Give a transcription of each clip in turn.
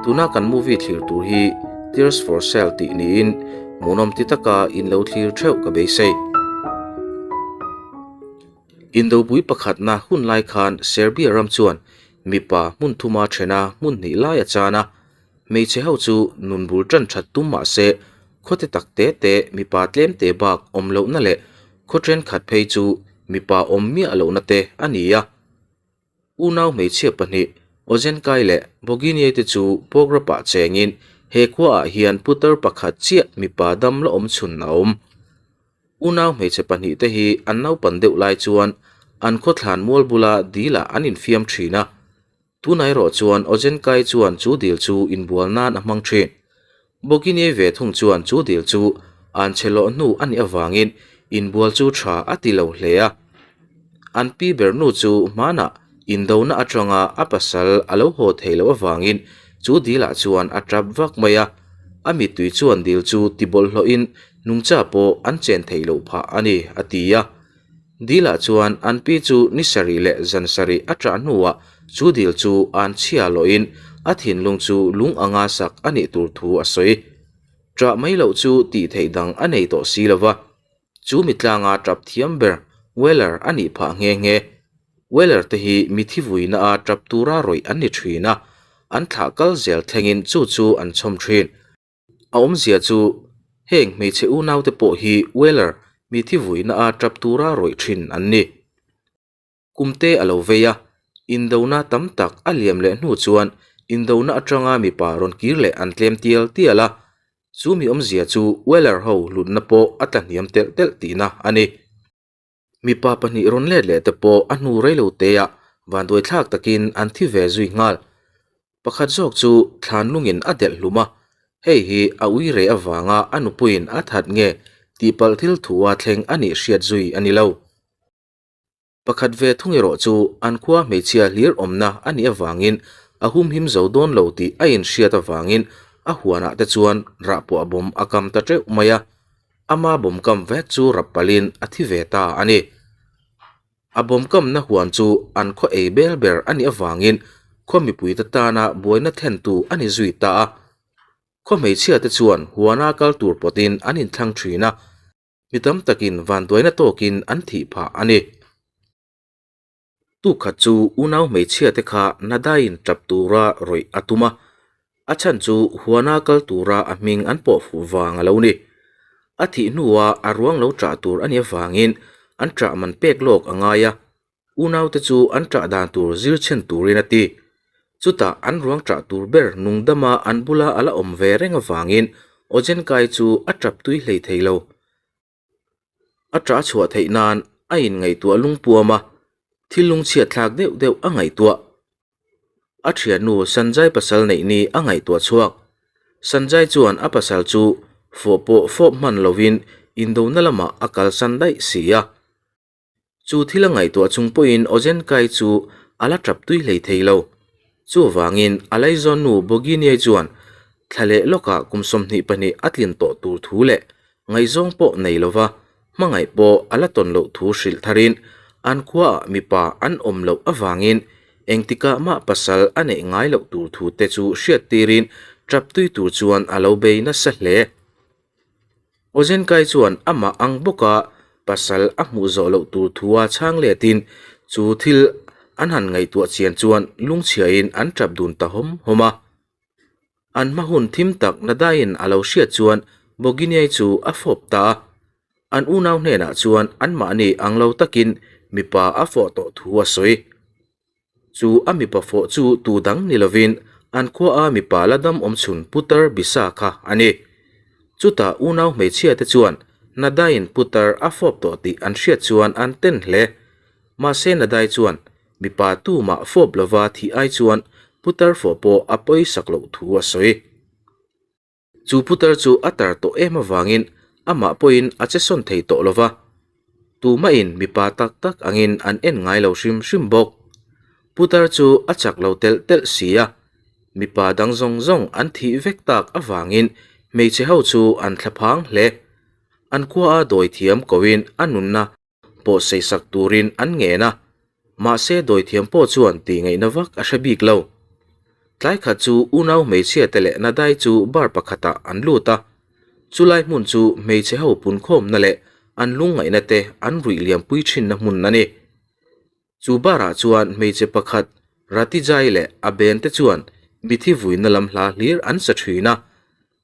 Tuna kan movie thlir tur hi Tears for Sale tih niin hmuhnawm ti taka in lo thlir theuh ka beisei. Indopui pakhatna hun lai khan Serbia ram chuan mipa hmun thuma thena hmun hnih lai a chan a, hmeichhe ho chu nun bul tan that tum mah se khawte tak te te mipa tlem te bak awm lohna leh khaw thenkhat phei chu mipa awm miah lohna te a ni a. Unau hmeichhia pahnih, Ozenkai leh Boginiai te chu Pograpah chengin he khuaah hian putar pakhat chiah mipa dam la awm chhun a awm. Unau hmeichhe pahnih te hi an naupan deuh lai chuan an khawthlan mual bula dilah an infiam thin a. Tunah erawh chuan Ozenkai chuan chu dil chu inbual nan a hmang thin. Boginiai ve thung chuan chu dil chu an chhe lawh hnu a nih avangin inbual chu tha a ti lo hle a. An pi ber nu chu hmanah indona atanga a pasal a lo haw thei loh avangin chu dilah chuan a tap vak mai a, a mittui chuan dil chu ti bawlhhlawhin nungcha pawh an chen thei loh phah a ni, a ti a. Dilah chuan an pi chu ni sarih leh zan sarih a ṭah hnuah chu dil chu an chhia lawhin a thinlung chu lung anga sak a nih tur thu a sawi. Ṭah mai loh chu tih theih dang a nei tawh si lo va, chu mitlanga ṭap thiam ber Weller a nih phah nghe nghe. Weller te hi mithi vuina a ṭap tura rawih an ni ṭhin a, an thlah kal zel thlengin chu chu an chhawm ṭhin. A awmzia chu heng hmeichhe unaute pawh hi Weller mithi vuina a tap tura rawih thin an ni. Kumte a lo vei a, indona tam tak a liam leh hnu chuan indona atanga mipa rawn kir leh an tlem tial tial a, chu mi awmzia chu Weller ho hlutna pawh a tla hniam telh telh tihna a ni. Mipa pahnih rawn let leh te pawh a hnu rei lo teah vanduai thlak takin an thi ve zui nghal. Pakhat zawk chu thlan lungin a delh hlum a, hei hi a ui reh avanga a nupuiin a that nge tihpalh thil thua thleng a nih hriat zui a ni lo. Pakhat ve thung erawh chu an khua hmeichhia hlir awmna a nih avangin a humhim zo dawn lo tih a inhriat avangin a huanah te chuan rahpuah bawm a kam ta teuh mai a. Ama bawmkam vek chu rap palhin a thi ve ta a ni. A bawmkamna huan chu an khaw ei bel ber a nih avangin khaw mipuite tana buaina thlentu a ni zui ta a. Khaw hmeichhiate chuan huana kal tur pawtin an inthlang thin a, mi tam takin vanduaina tawkin an thih phah a ni. Tukhat chu unau hmeichhia te kha Nadaiin tap tura rawih a tum a, a chhan chu huana kal tura a hming an pawh fuh vang a lo ni. A thih hnua a ruang lo ṭah tur a nih avangin an ṭah man pek lawk a ngai a, unaute chu an ṭah dan tur zir chhen turin a ti. Chutah an ruang ṭah tur ber nungdama an bula a la awm ve reng avangin Ojenkai chu a ṭap tui hlei thei lo. A ṭah chhuah theih nan a inngaihtuah lungpuam a, thil lungchhiat thlak deuh deuh a ngaihtuah. A ṭhiannu Sanjay pasal neih ni a ngaihtuah chhuak. Sanjay chuan a pasal chu fawh pawh fawp hman lovin indona lamah a kalsan daih si a. Chu thil a ngaihtuah chung pawhin Ojenkai chu a la ṭap tui hlei thei lo. Chuvangin a laizawn nu Boginiai chuan thla leh lawkah kum 22 a tlin tawh tur thu leh ngaihzawng pawh nei lova hmangaih pawh a la tawn loh thu hrilh tharin an khuaah mipa an awm loh avangin engtikah mah pasal a neih ngai loh tur thu te chu hriat tirin ṭap tui tur chuan a lo bei nasa hle. Ozenkai chuan amah ang bawka pasal a hmuh zawh loh tur thua chhang letin chu thil an han ngaihtuah chian chuan lungchhiain an tap dun ta hawm hawm a. An hma hun thim tak Nadaiin a lo hriat chuan Boginiai chu a fawp ta a. An unau hnenah chuan anmahni ang lo takin mipa a fawh tawh thu a sawi. Chu a mipa fawh chu tu dang ni lovin an khuaa mipa la dam awm chhun Putar Bisa kha a ni. Chutah unau hmeichhia te chuan Nadaiin Putar a fawp tawh tih an hriat chuan an ten hle. Mahse Nadai chuan mipa tumah fawp lova thih ai chuan Putar fawh pawh a pawisak loh thu a sawi. Chu putar chu a tar tawh em avangin amah pawhin a che sawn thei tawh lo va, tumahin mipa tak tak angin an en ngai lo hrim hrim bawk. Putar chu a chak lo telh telh si a, mipa dang zawng zawng an thih vek tak avangin hmeichhe ho chu an thlaphang hle. An khua a dawithiam koin a nunna pawh seisak turin an ngen a, mahse dawithiam pawh chuan tih ngaihna vak a hre bik lo. Tlai khat chu unau hmeichhia te leh Nadai chu bar pakhatah an lut a. Chulai hmun chu hmeichhe ho punkhawmna leh an lungngaihna te an ruih liampui thinna hmun a ni. Chu barah chuan hmeichhe pakhat Ratijai leh a ben te chuan mithi vuina lam hla hlir an sa thin a.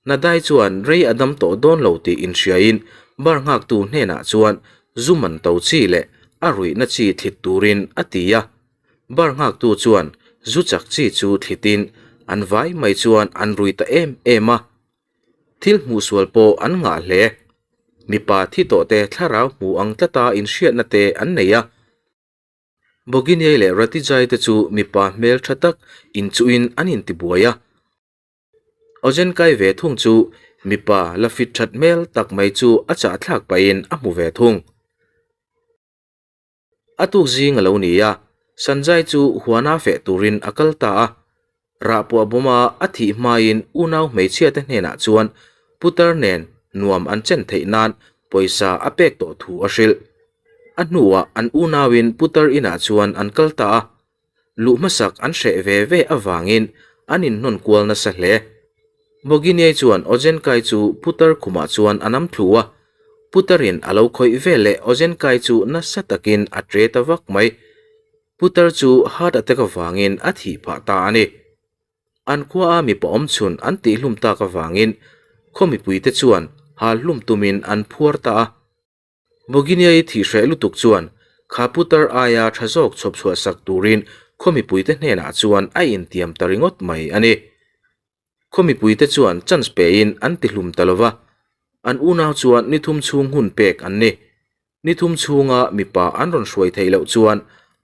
Nadai chuan rei a dam tawh dawn lo tih inhriain bar nghaktu hnenah chuan zu man to chi leh a ruihna chi thlit turin a ti a. Bar nghaktu chuan zu chak chi chu thlitin an vai mai chuan an rui ta em em a. Thil hmuhsual pawh an ngah hle. Mipa thi tawhte thlarau hmu ang tlata inhriatna te an nei a. Boginiai leh Ratijai te chu mipa hmel tha tak inchuhin an intibuai a. Ojenkai ve thung chu mipa la fit that hmel tak mai chu a chahthlak pahin a hmu ve thung. A tuk zing a lo ni a, Sanjay chu huana feh turin a kal ta a. Rah puah bawma a thih hmain unau hmeichhia te hnenah chuan putar nen nuam an chen theih nan pawisa a pek tawh thu a hrilh. A hnuah an unauin putar inah chuan an kal ta a. Luh hmasak an hreh ve ve avangin an inhnawn kual nasa hle. Boginiai chuan Ojenkai chu putar khumah chuan a nam thlu a, putarin a lo khawih ve leh Ojenkai chu nasa takin a tre ta vak mai. Putar chu heart attack avangin a thih phah ta a ni. An khua a mipa awm chhun an tihhlum tak avangin khaw mipuite chuan hal hlum tumin an phuar ta a. Boginiai thih hreh lutuk chuan kha putar aia tha zawk chhawp chhuah sak turin khaw mipuite hnenah chuan a intiam ta ringawt mai a ni. Khaw mipuite chuan chance pein an ti hlum ta lova, an unau chuan ni thum chhung hun pek an ni. Ni thum chhunga mipa an rawn hruai theih loh chuan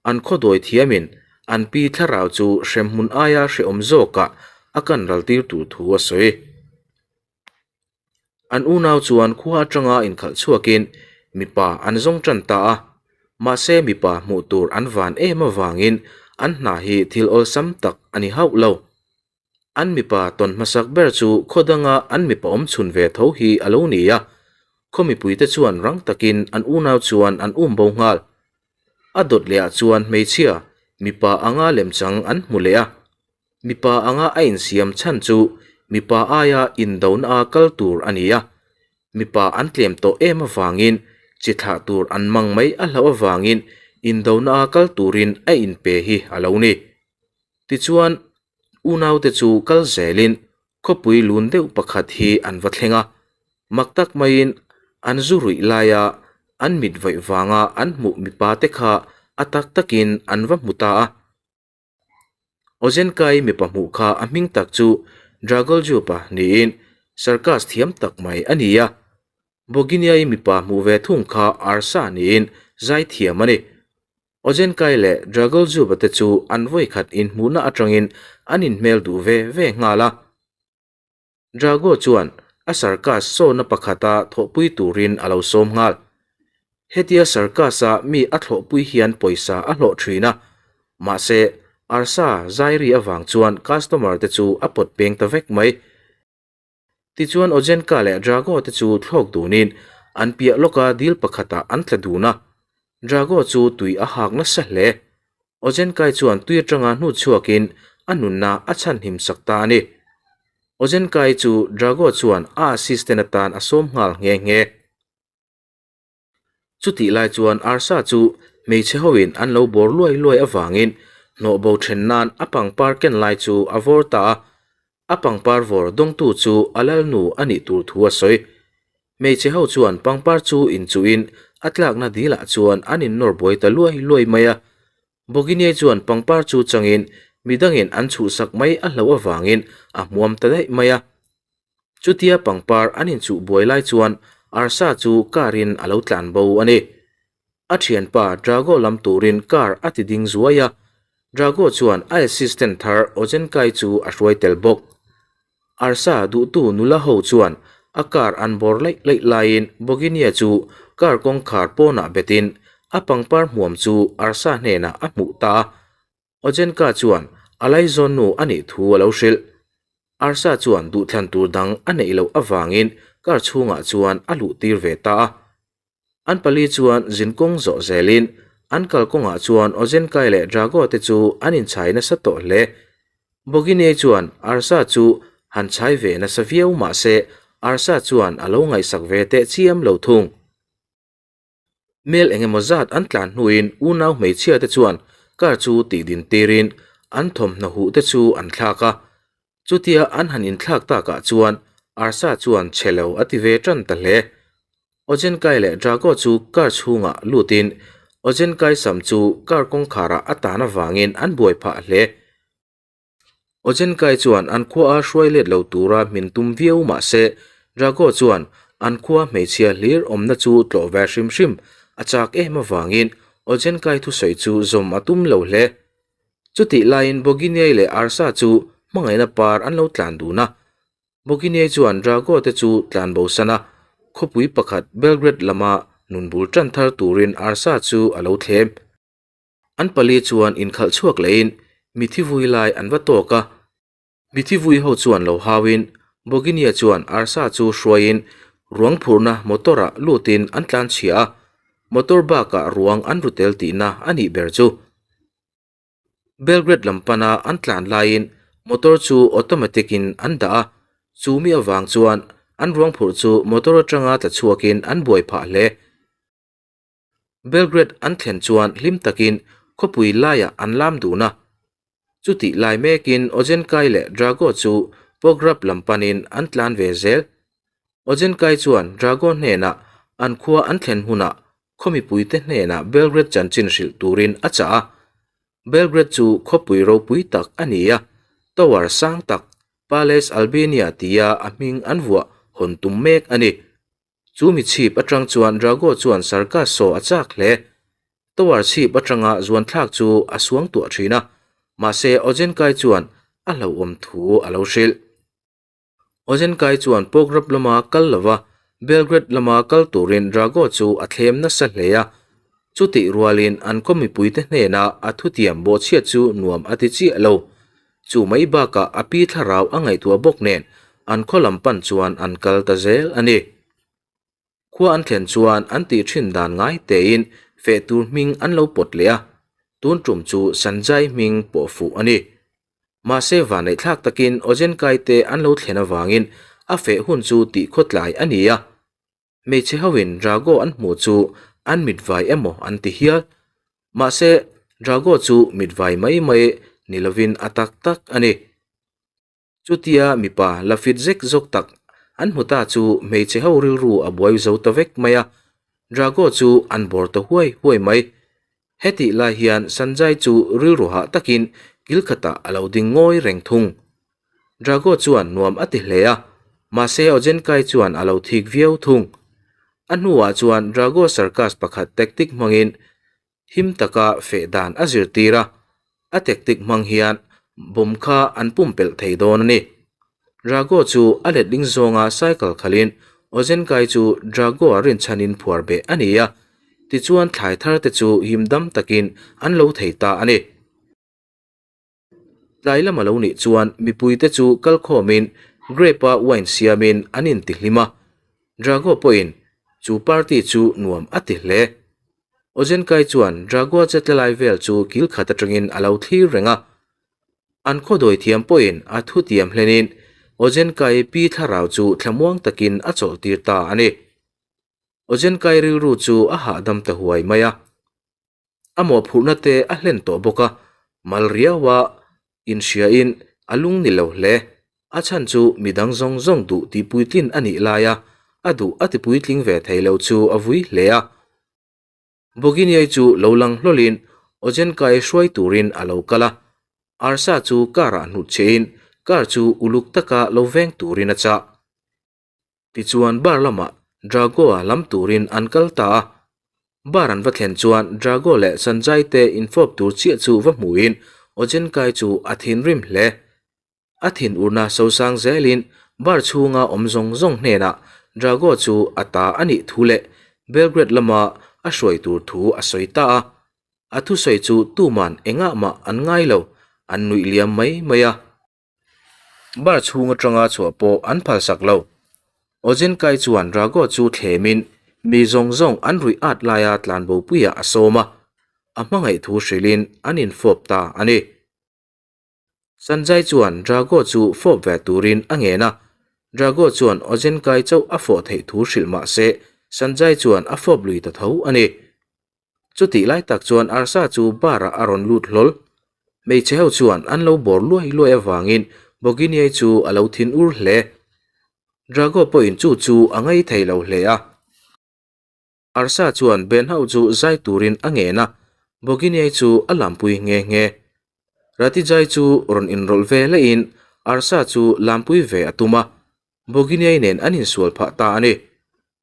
an khaw dawi thiamin an pi thlarau chu hremhmun aia hrehawm zawkah a kan raltir tur thu a sawi. An unau chuan khua atanga inkhalh chhuakin mipa an zawng tan ta a, mahse mipa hmuh tur an van em avangin an hna hi thil awlsam tak a ni hauh lo. An mipa tawn hmasak ber chu khaw danga an mipa awm chhun ve tho hi a lo ni a, khaw mipuite chuan rang takin an unau chuan an um bo nghal. A dawt lehah chuan hmeichhia mipa anga lemchang an hmu leh a. Mipa anga a insiam chhan chu mipa aia indona a kal tur a ni a, mipa an tlem tawh em avangin chi thlah tur an mang mai a hlauh avangin indona a kal turin a inpe hi a lo ni. Tichuan, unaute chu kal zelin khawpui lun deuh pakhat hi an va thleng a, mak tak maiin an zu ruih laia an mit vaih vanga an hmuh mipa te kha a tak takin an va hmu ta a. Ozenkai mipa hmuh kha a hming tak chu Dragoljupa niin circus thiam tak mai a ni a. Boginiai mipa hmuh ve thung kha Arsa niin zai thiam a ni. Ozenkai leh Dragoljupa te chu an vawikhat inhmuhna atangin an inhmel duh ve ve nghal a. Drago chuan a circus sawna pakhata thawhpui turin a lo sawm nghal. Hetia circus-a mi a thlawhpui hian pawisa a hlawh thin a, mahse arsa zairi avang chuan customer te chu a pawt peng ta vek mai. Tichuan Ojenka leh Drago te chu thlawk dunin an piah lawka dil pakhatah an tla dun a, Drago chu tui a hak nasa hle. Ojenkai chuan tui atanga hnu chhuakin a nunna a chhanhim sak ta a ni. Ojenkai chu Drago chuan a assistant atan a sawm nghal nghe nghe. Chutih lai chuan Arsa chu hmeichhe hoin an lo bawr luai luai avangin hnawh bo then nan a pangpar ken lai chu a vawr ta a. A pangpar vawr dawngtu chu a lalnu a nih tur thu a sawi. Hmeichhe ho chuan pangpar chu inchuhin a tlakna dilah chuan an innawr buai ta luai luai mai a. Boginiai chuan pangpar chu changin midangin an chhuhsak mai a hlauh avangin a hmuam ta daih mai a. Chutia pangpar an inchuh buai lai chuan arsa chu car in a lo tlan bo a ni. A thianpa Drago lam turin car a ti ding zuai a, Drago chuan a assistant thar Ojenkai chu a hruai tel bawk. Arsa duhtu nula ho chuan a car an bawr laih laih laiin Boginia chu car kawngkhar pawnah betin a pangpar hmuam chu Arsa hnenah a hmuh ta a. Ojenka chuan a laizawn nu a nih thu a lo hrilh. Arsa chuan duhthlan tur dang a neih loh avangin car chhungah chuan a luh tir ve ta a. An pali chuan zinkawng zawh zelin an kalkawngah chuan Ojenkai leh Drago te chu an inchhai nasa tawh hle. Bogine chuan Arsa chu han chhai ve nasa viau mah se Arsa chuan a lo ngaihsak ve teh chiam lo thung. Mel eng emaw zat an tlan hnuin unau hmeichhia te chuan car chu tih din tirin an thawmhnaw huh te chu an thlak a. Chutia an han inthlak takah chuan Arsa chuan chhe lo a ti ve tan ta hle. Ojenkai leh Drago chu car chhungah lutin Ojenkai sam chu car kawngkharah a tan avangin an buai phah hle. Ojenkai chuan an khua a hruai let lo tura hmin tum viau mah se, Drago chuan an khua hmeichhia hlir awmna chu tlawh ve hrim hrim a chak em avangin Ojenkai thusawi chu zawm a tum lo hle. Chutih laiin Boginiai leh Arsa chu hmangaihna par an lo tlan dun a. Boginiai chuan Drago te chu tlan bosan a, khawpui pakhat Belgrade lama nun bul tan thar turin Arsa chu a lo thlem. An pali chuan inkhalh chhuak lehin mithi vui lai an va tawk a. Mithi vui ho chuan lo hauin Boginia chuan Arsa chu hruaiin ruang phurhna motor ah lutin an tlan chhia a, motor bakah ruang an ru tel tihna a nih ber chu. Belgrade lam pana an tlan laiin motor chu automatic in an dah a, chu mi avang chuan an ruang phurh chu motor atanga tla chhuakin an buai phah hle. Belgrade an thlen chuan hlim takin khawpui laiah an lam dun a. Chutih lai mekin Ojenkai leh Drago chu Pogreb lam panin an tlan ve zel. Ojenkai chuan Drago hnenah an khua an thlen hunah khaw mipuite hnenah Belgrade chanchin hrilh turin a chah a. Belgrade chu khawpui ropui tak a ni a, tower sang tak Palace Albania tia a hming an vuah hawn tum mek a ni. Chu mi chhip atang chuan Drago chuan Sarkas saw a chak hle. Tower chhip atanga zuan thlak chu a suang tuah thin a, mahse Ojenkai chuan a hlauhawm thu a lo hrilh. Ojenkai chuan Pogreb lama kal lova Belgrade lama kal turin Drago chu a thlem nasa hle a. Chutih rualin an khaw mipuite hnena a thutiam bawhchhiat chu nuam a ti chiah lo. Chu mai bakah a pi thlarau a ngaihtuah bawk nen an khaw lam pan chuan an kal ta zel a ni. Khua an thlen chuan an tih thin dan ngai tein feh tur hming an lo pawt leh a, tun tum chu Sanjay hming pawh fuh a ni. Mahse vanneihthlak takin Ojenkai te an lo thlen avangin a feh hun chu tih khawtlai a ni a. Hmeichhe hoin Drago an hmuh chu an mitvai emaw an ti hial. Mahse, Drago chu mitvai mai mai ni lovin a tak tak a ni. Chutia mipa la fit zek zawk tak an hmu ta chu hmeichhe ho rilru a buai zo ta vek mai a, Drago chu an bawr ta huai huai mai. Hetih lai hian Sanjay chu rilru hah takin kil khatah a lo ding ngawi reng thung. Drago chuan nuam a ti hle a, mahse Ojenkai chuan a lo thik viau thung. A hnuah chuan Drago circus pakhat tactic hmangin him taka feh dan a zirtir a, a tactic hmang hian bomb kha an pumpelh thei dawn a ni. Drago chu a letling zawnga cycle khalhin Ojenkai chu Drago-a rinchhanin phuar beh a ni a, tichuan thlai thar te chu him dam takin an lo thei ta a ni. Tlai lam a lo nih chuan mipuite chu kalkhawmin grape-a wine siamin an intihlim a, Drago pawhin chu party chu nuam a ti hle. Ojenkai chuan Drago-a chetla lai vel chu kil khat atangin a lo thlir reng a. An khawdawi thiam pawhin a thutiam hlenin Ojenkai pi thlarau chu thlamuang takin a chawlhtir ta a ni. Ojenkai rilru chu a hahdam ta huai mai a. A mawhphurhna te a hlen tawh bawk a, mal riaua inhriain a lung ni lo hle. A chhan chu midang zawng zawng duh tihpuitlin a nih laia a duh a tipuitling ve thei lo chu a vui hle a. Boginiai chu lo lang hlawlin Ojenkai hruai turin a lo kal a, Arsa chu car-ah hnutchhehin car chu uluk taka lo veng turin a chah. Tichuan bar lamah Drago-a lam turin an kal ta a. Bar an va thlen chuan Drago leh Sanjay te infawp tur chiah chu va hmuhin Ojenkai chu a thinrim hle. A thinurna sosang zelin bar chhunga awm zawng zawng hnenah Drago chu a ta a nih thu leh Belgrade lama a hruai tur thu a sawi ta a. A thusawi chu tuman engah mah an ngai lo, an nuih liam mai mai a. Bar chhung atanga chhuah pawh an phalsak lo. Ojenkai chuan Drago chu thlemin mi zawng zawng an ruih at laia tlanbopuiah a sawm a, a hmangaih thu hrilhin an infawp ta a ni. Sanjay chuan Drago chu fawp ve turin a ngen a, Drago chuan Ozenkai chauh a fawh theih thu hrilh mah se Sanjay chuan a fawp lui ta tho a ni. Chutih lai tak chuan Arsa chu bar ah a rawn lut hlawl. Hmeichhe ho chuan an lo bawr luai luai avangin Boginiai chu a lo thin ur hle. Drago pawhin chu chu a ngei thei lo hle a. Arsa chuan Ben ho chu zai turin a ngen a, Boginiai chu a lampui nghe nghe. Ratijai chu rawn inrawlh ve lehin Arsa chu lampui ve a tum a, Boginiai nen an insual phah ta a ni.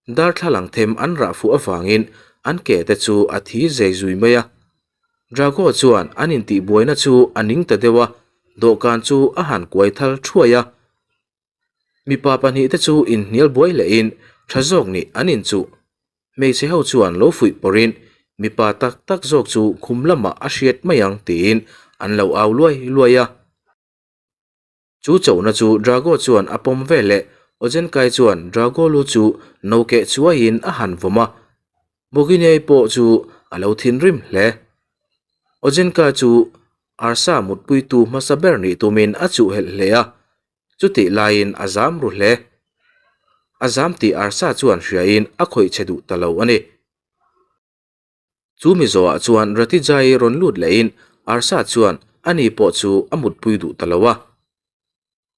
Darthlalang them an rah fuh avangin an ke te chu a thi zei zui mai a. Drago chuan an intihbuaina chu a ning ta deuh a, dawhkan chu a han kuai thal thuai a. Mipa pahnihte chu inhnial buai lehin tha zawk nih an inchuh. Hmeichhe ho chuan lo fuih pawrhin mipa tak tak zawk chu khum lamah a hriat mai ang tiin an lo au luai luai a. Chu chona chu Drago chuan a pawm ve leh Ojenkai chuan Drago lu chu no keh chuaiin a han vawm a, Boginei pawh chu a lo thinrim hle. Ojenka chu arsa mutpuitu hmasa ber nih tumin a chuhhelh hle a, chutih laiin a zam ru hle. A zam tih arsa chuan hriain a khawih che duh ta lo a ni. Chu mi zawhah chuan Ratijai rawn lut lehin Arsa chuan ani pawh chu a mutpui duh ta lo a.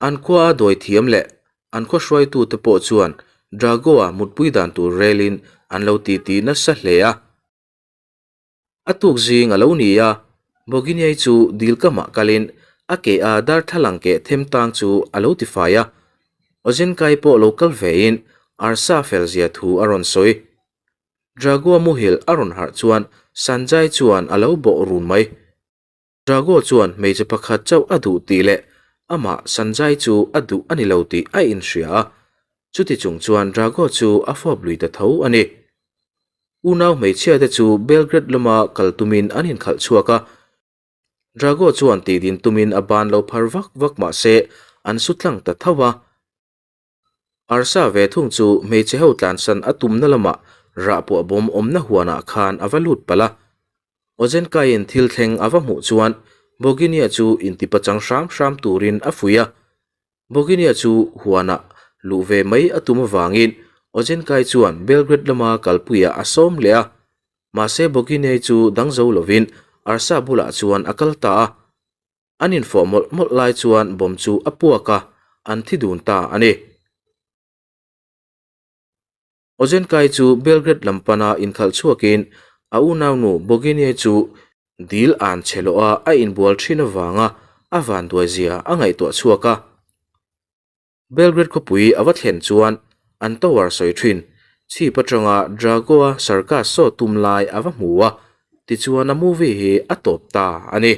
An khua a dawi thiam leh an khaw hruaitute pawh chuan Drago-a mutpui dan tur relin an lo titi nasa hle a. A tuk zing a lo ni a, Boginiai chu dil kamah kalin a ke a darthlalang keh them tang chu a lo tifai a. Ozenkai pawh lo kal vein Arsa felzia thu a rawn sawi. Drago muhil a rawn harh chuan Sanjay chuan a lo bawh run mai. Drago chuan hmeichhe pakhat chauh a duh tih leh amah Sanjay chu a duh a ni lo tih a inhria a, chuti chung chuan Drago chu a fawp lui ta tho a ni. Unau hmeichhia te chu Belgrade lama kal tumin an inkhalh chhuak a, Drago chuan tihdin tumin a ban lo phar vak vak mah se an su tlang ta tho a. Arsa ve thung chu hmeichhe ho tlansan a tumna lamah rah pawh bawm awmna huanah khan a va lut palh a. Ozenkaiin thil thleng a va hmuh chuan Boginia chu intipachang hram hram turin a fuih a. Boginia chu huanah luh ve mai a tum avangin Ozenkai chuan Belgrade lama kalpuiah a sawm leh a. Mahse Boginia chu dang zo lovin Arsa bulah chuan a kal ta a. An infawh mawlh mawlh lai chuan bomb chu a puak a, an thi dun ta a ni. Ozenkai chu Belgrade lam pana inkhalh chhuakin a unaunu Boginie chu dil an che loh a a inbual thin avanga a vanduai zia a ngaihtuah chhuak a. Belgrade khawpui a va thlen chuan an tower sawi thin chhip atanga Drago-a circus saw tum lai a va hmu a, tichuan a movie hi a tawp ta a ni.